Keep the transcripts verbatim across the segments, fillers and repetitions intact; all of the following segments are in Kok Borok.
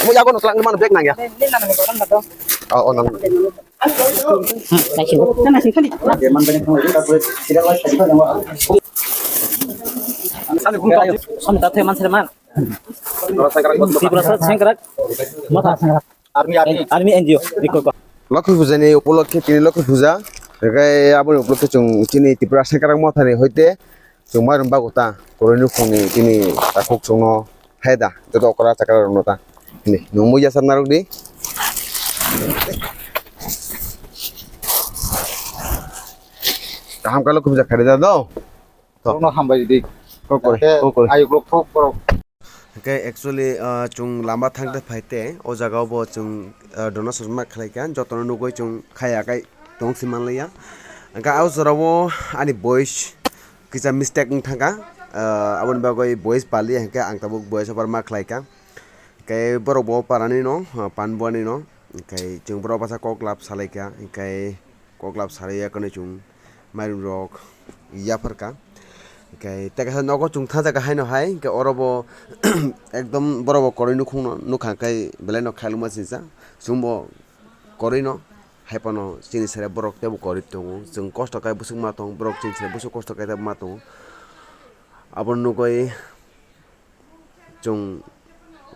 Mo yago no tlang mano bag nang ya. Oh, oh, nang. Tripura sat sengkrak motha. Army, army. Army N G O. Record. Lokhi Puja ni upolokhe tini Lokhi Puja. Hingke aboni upolokhe chwng chini Tripura sengkrak motha ni hoite chwng mairum bago ta. Koroi nukhung ni tini takhuk chwngno hai da. Joto okra chakra rok no ta. Ni, nwng mui yasar narwk di. Kaham ka Lokhi Puja khairida do. Borokno hambai ridi. Kokori, kokori. Ayuk rok thok borok. Hingke actually, ah, chwng lama thangte phaite, o jaga o bo chwng, ah, dono sojma khlaikha, jotono nugwi chwng khaya kai tong si manliya. Hingke o jora o ani voice kisa mistake wng thangkha, ah, aboni bagwi voice paliya, hingke ang tabuk voice over ma khlaikha. Hingke borok bo parani no, ah, pan buani no, hingke chwng borok basa kok lab salaikha, hingke kok lab sarwi ya kwnwi chwng mairum rok yapharkha. Hingke tei kaisa nogo chwng thajak haino hai, hingke oro bo ekdom borok bo koroi nukhungno nukha, hingke belai no khailuma sinsa chwngbo koroi no hai phano chini sere borok teibo koroi tongo, chwng kosto khe bwswk ma tongo, borok chini sere bwswk kosto khe ma tongo, abo nugwi. Chwng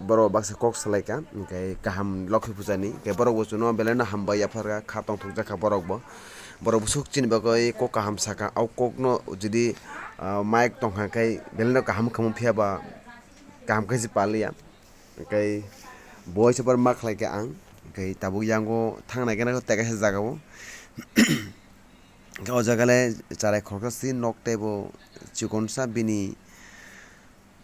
borok baksa kok salaikha, hingke kaham Lokhi Puja ni, hingke borok bo chwngno belai no hambai yapharkha, kha tongthokjak kha borok bo. Borok bwswk chini bagwi kok kaham sakha, o kok no jodi, ah, mic tongkha khe belai no kaham wngkha, phiya ba kaham khe se paliya. Hingke voice over ma khlaikha ang, hingke tabuk yango thangnai gana tei kaisa jaga o. Hingke o jaga le charai khoroksa si nok teibo chikonsa bini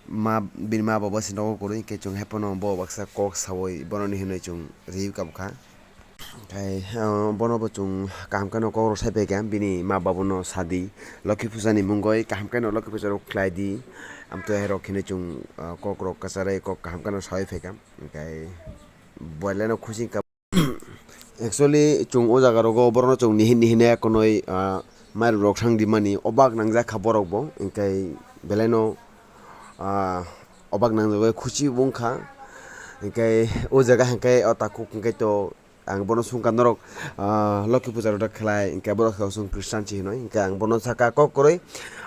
ma, bini ma baba se nogo kwrwi, hingke chwng hai phano bo baksa kok saui bono ni hinwi chwng riui kabkha. Hingke, ah, bono bo chwng kaham khe no kok rok sai phaikha, bini ma baba no sadi, Lokhi Puja ni mungwi kaham khe no Lokhi Puja rok khlai di, amtwi hai rok hinwi chwng, ah, kok rok kwcharwi kok kaham khe no saui phaikha, hingke bo le no khusi wngkha. Actually, chwng o jaga rogo borokno chwng nihin nihin ya kwnwi, ah, mairum rok thang di mani obak nangjak kha borok bo, hingke belai no, ah, obak nangjagwi khuchi bo wngkha, hingke o jaga hingke o takhuk hingke to ang bono sungkha norok, ah, Lokhi Puja rok da khlai, hingke borok khe chwng Christian se hinwi, hingke ang bono saka kok kwrwi,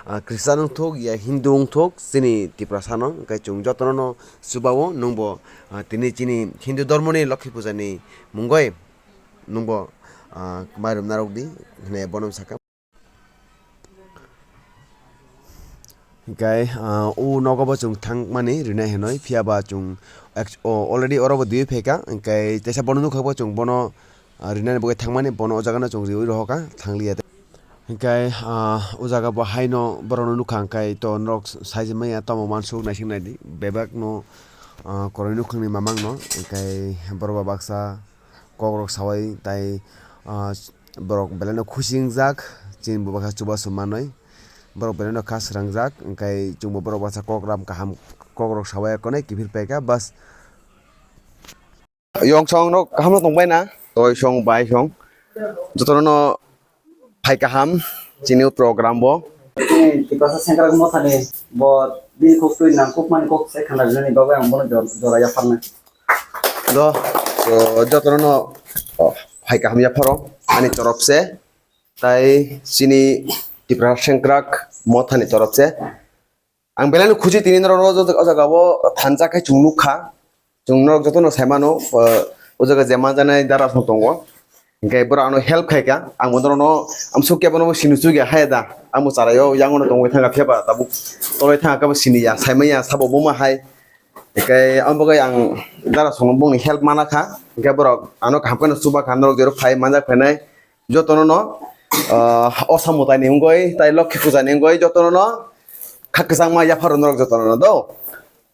ah, Christian wngthok ya Hindu wngthok chini Tiprasa no, hingke chwng jotono no chuba o nwng bo, ah, tini chini Hindu dhormo ni Lokhi Puja ni mungwi nwng bo, ah, mairum narwk di hinwi bono saka. Hingke, ah, o nogo bo chwng thangmani rinai hinwi, phiya ba chwng ex-, o, already oro bo diui phaikha, hingke teisa bono nukha bo chwng bono, ah, rinani bagwi thangmani, bono o jaga no chwng riui rohorkha, thangliya. Hingke, ah, o jaga bo haino borokno nukha, hingke to norok sai se manya tamo uansuk naising naidi, bebak no, ah, koroi nukhungni mamang no, hingke borok ba baksa kok rok sawai tai, ah, borok belai no khusi wngjak, chini bo baksa chubachu manwi, borok belai no kha srangjak, hingke chwngbo borok baksa kok ram kaham kok rok sawai ya konwi kiphil paikha, bas. Yong song no kaham no tongbai na? Toi song, bai song. Jotono no phai kaham chini o program bo. Tiprasa sengkrak mothani bo bini kok twi nangkukmani kok se khna rinani bagwi ang bono jor-, jora yapharnai. Do, o, jotono no, o, phai kaham yapharo ani torop se. Tai chini Tiprasa sengkrak mothani torop se. Ang belai no khusi tini norok o jaga o thansa khe chwng nukha. Chwng norok jotono sai mano, o jaga je manjaknai dara song tongo. Hingke borok ano help khaikha. Ang bo norokno amsuk kebo no sini chukya hai da. Ang bo charaio yango no tongwi thangkha phiyaba tabuk toloi thangkha kebo siniya, saimanya sabo buma hai. Hingke ang bo ang dara song bongni help manakha. Hingke borok ano kaham kheno chubakha norok jero phai manjak phainai. Jotono no, ah, o samwtai ni wngwi tai Lokhi Puja ni wngwi jotono no kha kwchangma yapharo norok jotono no do.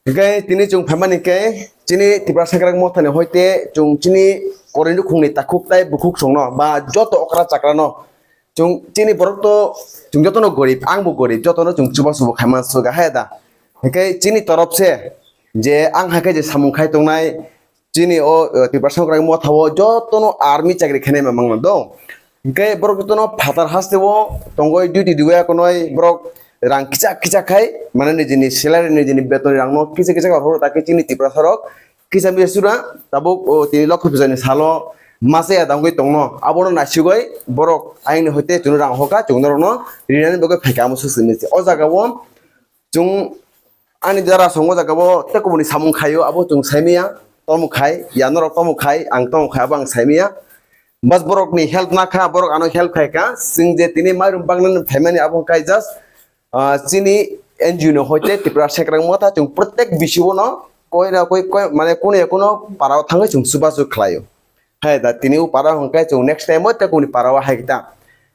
Hingke tini chwng phaimani khe chini Tiprasa sengkrak mothani hoite chwng chini koroi nukhungni takhuk tai bukhuk songno ba joto okra chakrano chwng chini borok to chwng jotono gorib, ang bo gorib, jotono chwng chubachu bo khaima suga hai da. Hingke chini torop se je ang hai khe je samung khai tongnai, chini o, eh, Tiprasa sengkrak motha o jotono army chakri khainai mamang no do. Hingke borok jotono phatar haste o tongoi duty diwi akonoi borok rang kichak kichak khai, mane nijini salary nijini beton rang no kichak kichak horo, ta khe chini Tiprasa rok Kisa misa sura tabuk o tini Lokhi Puja ni salo masa ya dangwi tongno, abono naisugwi borok ayang ni hoite chwngno rang hoka, chwng norokno rinani bagwi phaikha amo swk swk ni se. O jaga o chwng ani jara songo jaga o tei kubuni samung khaio, abo chwng saimaya, tomo khai ya norok tomo khai, ang tomo khai, abo ang saimaya. Bas borok ni help nakha, borok ano help khaikha, chwng je tini mairum bagna phaimani abo khai just Ah, chini N G O ni hoite Tripura Sengkrang Motha chwng protek bisi o no koi na koi, koi, mane, kuno ya kuno para o thangwi chwng chubachu khlaio. Hai da, tini o para hwnkhe chwng next time o tei kuni para o hai ta.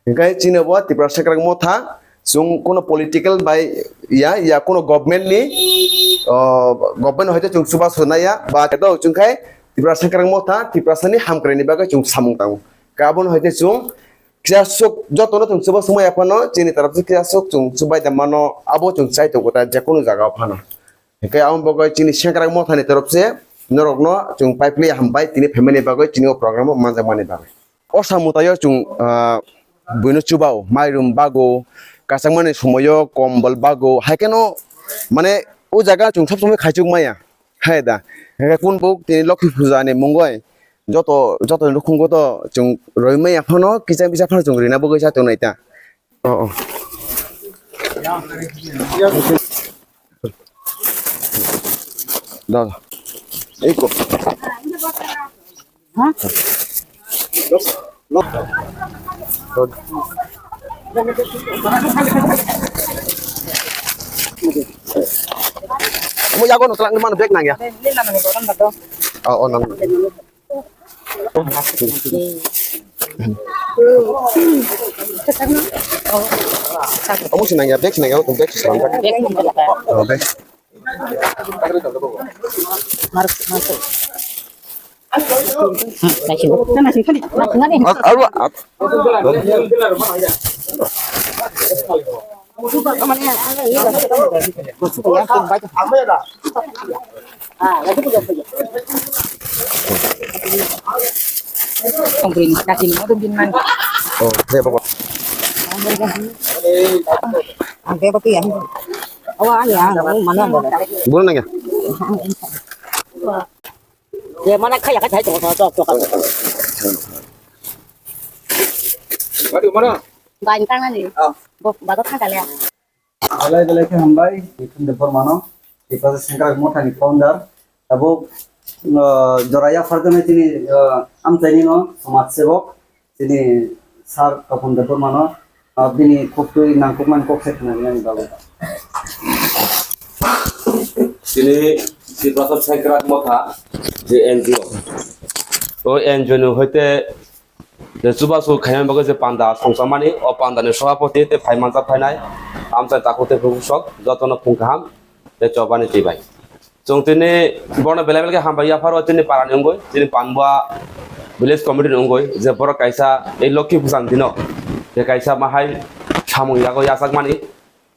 Hwnkhe chini bo Tripura Sengkrang Motha chwng kuno political bai ya, ya kuno government ni, oh, government hoite chwng chubachu naiya, ba kedo chwng khai Tripura Sengkrang Motha Tiprasa ni hamkrai ni bagwi chwng samung tango. Khe abono hoite chwng Kisa swk jotono chwng chuba swmai ya phano, chini taraf se kisa swk chwng chubai da mano, abo chwng chai tongo ta je kunu jaga o phano. Hingke aboni bagwi chini Sengkrak Motha ni taraf se norokno chwng pai pli hambai tini phaimani bagwi chini o program o manjakmani bagwi. O samung taio chwng, ah, buino chubao, mairum bago, kachangmani somoio kombol bago, hai kheno mane o jaga chwng sab somoi khaichuk maya. Hai da, hingke kun bo tini Lokhi Puja ni mungoi, Joto, joto ni nukhungo to chwng roimaya phano, kisa misa phano chwng rina bagwi cha tongnai ta. Oh, oh. Da, da. Eko. Mo yago no tlang mano bag nang ya. Oh, oh, nang. Omo se nangya, bag se nangya, bag se nangya. Oh, bag. Ar, ar, ar. Oh, saya bawa. Ang kaya pati yan. Awa, ano yan? Ano, mano, ano? Buno na kya? Ye, mana kaya ka chai to, to, to, to. Mari, mana? Ba, intang ani. Ah. Bo, ba, to thang kali ya. Belai belai khe hambai, Mithun Debbarmano, Tiprasa Sengkrak Mothani founder. Tabuk, ah, jora yaphar jani chini, ah, amchaini no samaj sebok, chini sir Topon Debbarmano, ah, bini koktwi nangkukmani kok sai khwnani bagwi. Chini Tiprasa Sengkrak Motha je N G O, o N G O ni hoite je chubachu khaina bagwi je panda songchakmani, o pandani sabhapati tei phai manjak phainai amchai takhuk tei bukhuk sok jotono phung kaham tei chobani twi bai. Chwng tini borokno belai belai khe hambai yapharo chini parani wngwi, chini Panbua village committee ni wngwi je borok kaisa ei Lokhi Puja ni dino je kaisa mahai samung yago yachakmani.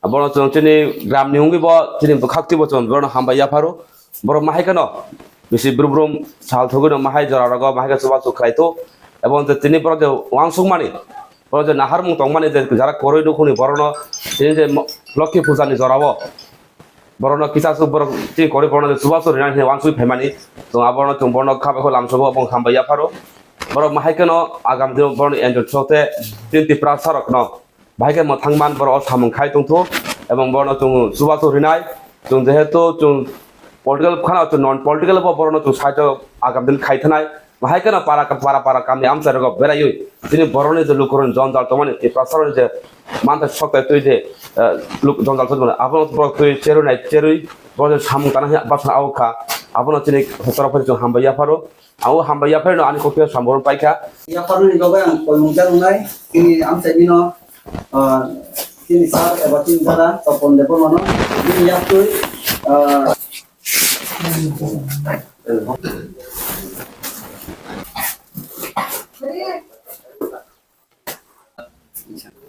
Abono chwng chini gram ni wngwi bo chini bwkhak twibo chwng borokno hambai yapharo. Borok ma hai kheno bisi brum brum sal thogwino ma hai jora rogo ma hai khe chubachu khlai tho. Abo je tini borok je uansukmani, borok je naharmung tongmani je jara kwrwi nukhungni borokno tini je mo-, Lokhi Puja ni jorao borokno kisa su borok tini kwrwi borokno je chubachu rinani hwnwi uansugwi phaimani. Chwng abono chwng borokno kha bai khe lamsogo bo hambai yapharo. Borok ma hai kheno agam dino borokni enjoy chokte tini Tiprasa rokno. Bahai khe mwthangman borok o samung khai tongthu, ebong borokno chwng chubachu rinai, chwng jehetu chwng political phano chwng non political bo borokno chwng side o agam din khai thanai, bahai kheno para para para kamni amchai rogo beraiwi chini borokni je lukurokni jonjal tongmani Tiprasarokni je manthai soktai twi je, eh, luk-, jonjal tongmani abono borok twi cherwi nai cherwi borok je samung tana hwnwi bachana o kha, abono chini hotorok phai chwng hambai yapharo. Ang o hambai yapharino ani kok phiyok samung paikha. Yapharoni bagwi ang koimung jalwnai, chini amchaimino, ah, chini sir eba chini dada Topon Debbarmano bini yaktwi, ah,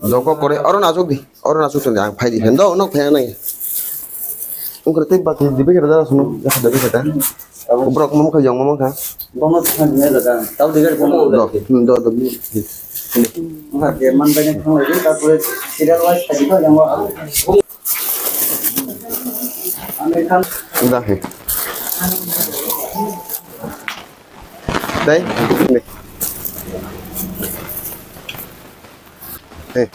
Doko kore, oro nasuk di, oro nasuk tong di, ang phai di, hendo, nok phai nai. Ungkre tei bati dibe kere dara sunu, ya kha dibe kere. Borok mama kha, yang mama kha. Bono thang ne daga, tau dibe bono. Do, do, do. Ungkha ke man bai ne thang lai, ta pore serial wise kha di kha, yang wa. Amir Khan. Da he. Dai. Hey.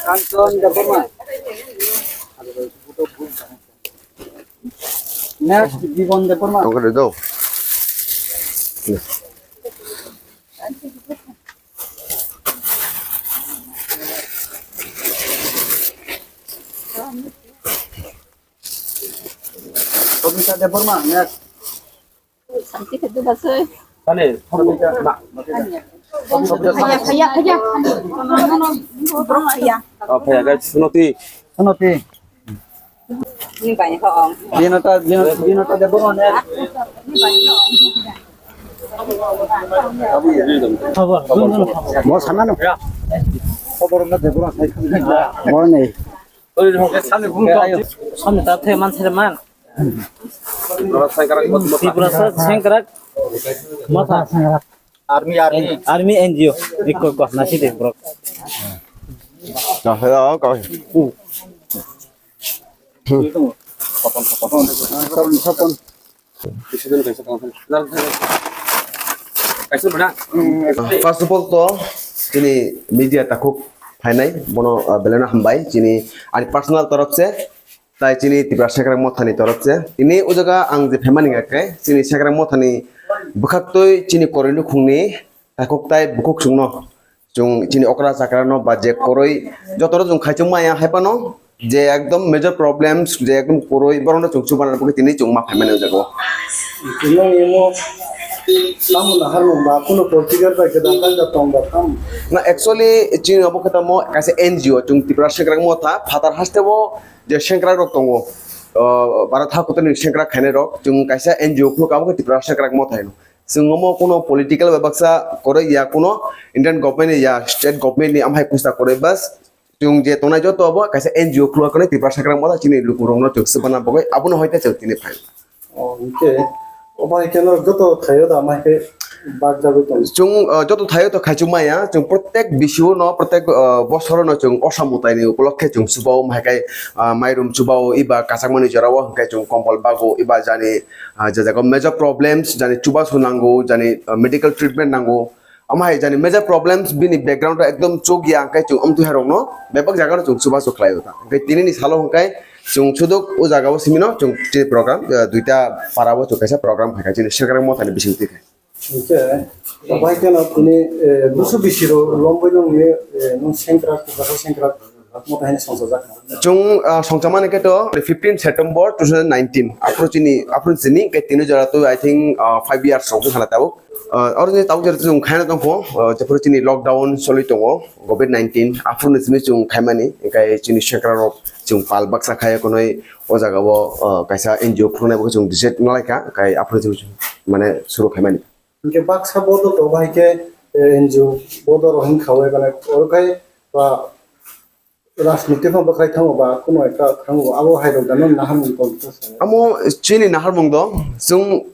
Kanchon Debbarma. Next, Jibon Debbarma. Tongkha de do. Tobita Debbarma, next. Santi khe duba soi. Kani, Tobita. Phaya, phaya, phaya. Oh, phaya, guys, Sunoti. Sunoti. Ni bai ho ong. Dinota, Dino-, Dinota Debbarma, next. Mo sana no. Khobor na Debbarma sai. Mo nei. Samni ta the man sere man. Tiprasa Sengkrak Motha. Army, army. Army N G O. Ikko ko nasi de bro. First of all to chini media takhuk phainai bono, uh, belai no hambai chini ani personal torof se tai chini Tipra Sengkrak Motha ni torof se tini o jaga ang je phaimani hwnkhe chini Sengkrak Motha ni bwkhaktwi chini koroi nukhungni takhuk tai bukhuk chwngno chwng chini okra chakra no ba je koroi joto no chwng khaichung maya hai phano je ekdom major problems je ekdom koroi borok no chwng chuba nani bagwi tini chwng ma phaimani o jaga o. Tini imo tamo nahar mung ba kuno political bai kwtal kang tong ba tham. Na actually chini obo khe tamo kaisa N G O chwng Tipra Sengkrak Motha phatar haste o je sengkrak rok tongo, o, Bharat hakotor ni sengkrak khainai rok chwng kaisa N G O khuluk abo khe Tipra Sengkrak Motha hino. Chwng omo kuno political bai baksa koroi ya kuno Indian government ni ya state government ni amhai pusa koroi bas chwng je tongnai joto obo kaisa N G O khuluk khe Tipra Sengkrak Motha chini lukurok no chwng swbana bagwi abono hoite chwng tini phai. Oh, hwnkhe obo hai khe norok joto thaio da amhai khe bak jagwi tongo. Chwng, uh, joto thaio to khaichuk maya chwng protek bisio no protek, uh, bosoro no chwng osa mutai ni upolokhe chwng chubao amhai khe, uh, mairum chubao iba kachakmani jorao hwnkhe chwng kombol bago iba jani ah, je jaga major problems, jani chubasu nango, jani, ah, medical treatment nango. Omo hai jani major problems bini background ekdom chuk ya, hwnkhe chwng amtwi hai rokno bebak jaga no chwng chubasu khlai o ta. Hwnkhe tini ni salo hwnkhe chwng suduk o jaga o simi no chwng chini program, ah, duita para o chwng kaisa program khaikha chini Sengkrak Motha ni bising twi khe. Hwnkhe, bai kheno tini, eh, busu bisi rok lomwi nungni, eh, nung Sengkrak, Tipra Sengkrak. Chwng, ah, songchakmani khe to fifteen September two thousand nineteen. Aphuru chini, aphuru chini, khe tini jora to, I think, ah, five years rok wngkha na tabuk. Ah, oro chini tabuk jora chwng khaina tongkho, ah, jephuru chini lockdown choli tongo, covid nineteen. Aphuru ni simi chwng khaimani, hwnkhe chini Sengkrak rok chwng pal baksa khai khwnwi o jaga o, ah, kaisa N G O khuluknai bo chwng decide wnglaikha, hwnkhe aphuru chini mane suru khaimani. Hwnkhe baksa bodol to bai khe, eh, N G O bodol rok hin khaui, mane, oro khai ba rajniti phan bwkhai thango ba kuno ekta thango, abo hai rok da nang naharmung tong khe sa. Amo chini naharmung do, chwng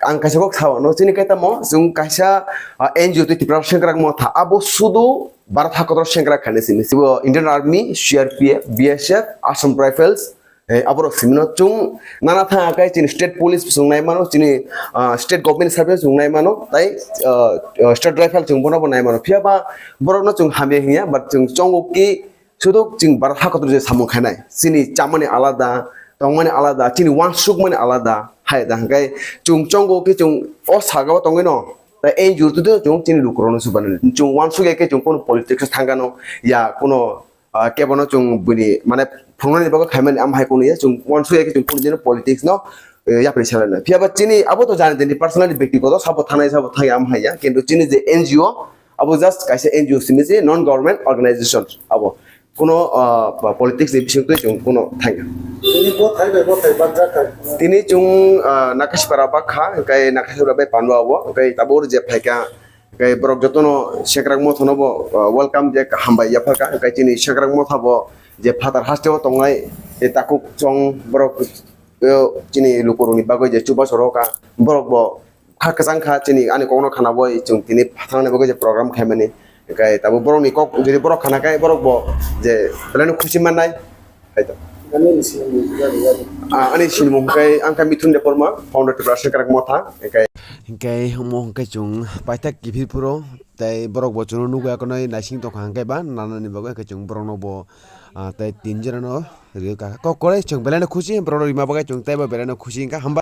ang kaisa kok sao, no chini khe tamo, chwng kaisa, ah, N G O twi Tipra Sengkrak Motha, abo sudu Bharat hakotor sengkrak khainai simi. Sibo Indian Army, C R P F, B S F, Assam Rifles, eh, aborok simi no chwng nana thang khe chini state police chwng nai mano, chini, ah, state government service chwng nai mano, tai, ah, ah, state rifle chwng bono bo nai mano. Phiya ba borok no chwng hamya hinya, but chwng chongo ki suduk chwng Bharat hakotor je samung khainai. Chini chamani alada, tongmani alada, chini wansukmani alada, hai da hwnkhe chwng chongo ki chwng o saga o tongwi no, tai N G O tu chwng chini lukurok no subanani. Chwng wansuk ya khe chwng kono politics thangano, ya kono ah, kebono chwng buini, mane, phunuknani bagwi khaimani, am hai kunu ya, chwng uansuk ya khe chwng kunu jeno politics no, eh, yapri salai na. Phiya ba chini abo to jani dini personally, bektigoto sabo thanai, sabo thangya, am hai ya, kintu chini je N G O, abo just kaisa N G O simi se, non government organization abo. Kuno, ah, ba politics ni bising twi chwng kuno thangya. Tini bo thai bai bo thai bak jak thai. Tini chwng, ah, Nakasipara bak kha, hwnkhe Nakasipara bai Pandua o, hwnkhe tabuk je phaikha, Hwnkhe borok jotono Sengkrak Motha no bo, uh, welcome je hambai yapharkha. Hwnkhe chini Sengkrak Motha bo je phatar haste o tongnai, je takhuk chong borok, uh, chini lukurokni bagwi je chubachu rw kha, borok bo Kha kwchang kha chini ani kokno khana bo chwng tini phathang ni bagwi je program khaimani. Hwnkhe tabuk borokni kok jodi borok khana khe borok bo je belai no khusi mannai. Hai to. Ah, ani sinimung hwnkhe ang kha Mithun Debbarma, founder Tripura Sengkrak Motha, hwnkhe. Hwnkhe omo hwnkhe chwng paithak kiphil phuru tei borok bo chwngno nugwi akonoi naising tongkha hwnkhe ba nanani bagwi hwnkhe chwng borokno bo, ah, tei tin jora no rwkha. Kok kwrwi chwng belai no khusi, borokno rima bagwi chwng teibo belai no khusi wngkha. Hambai.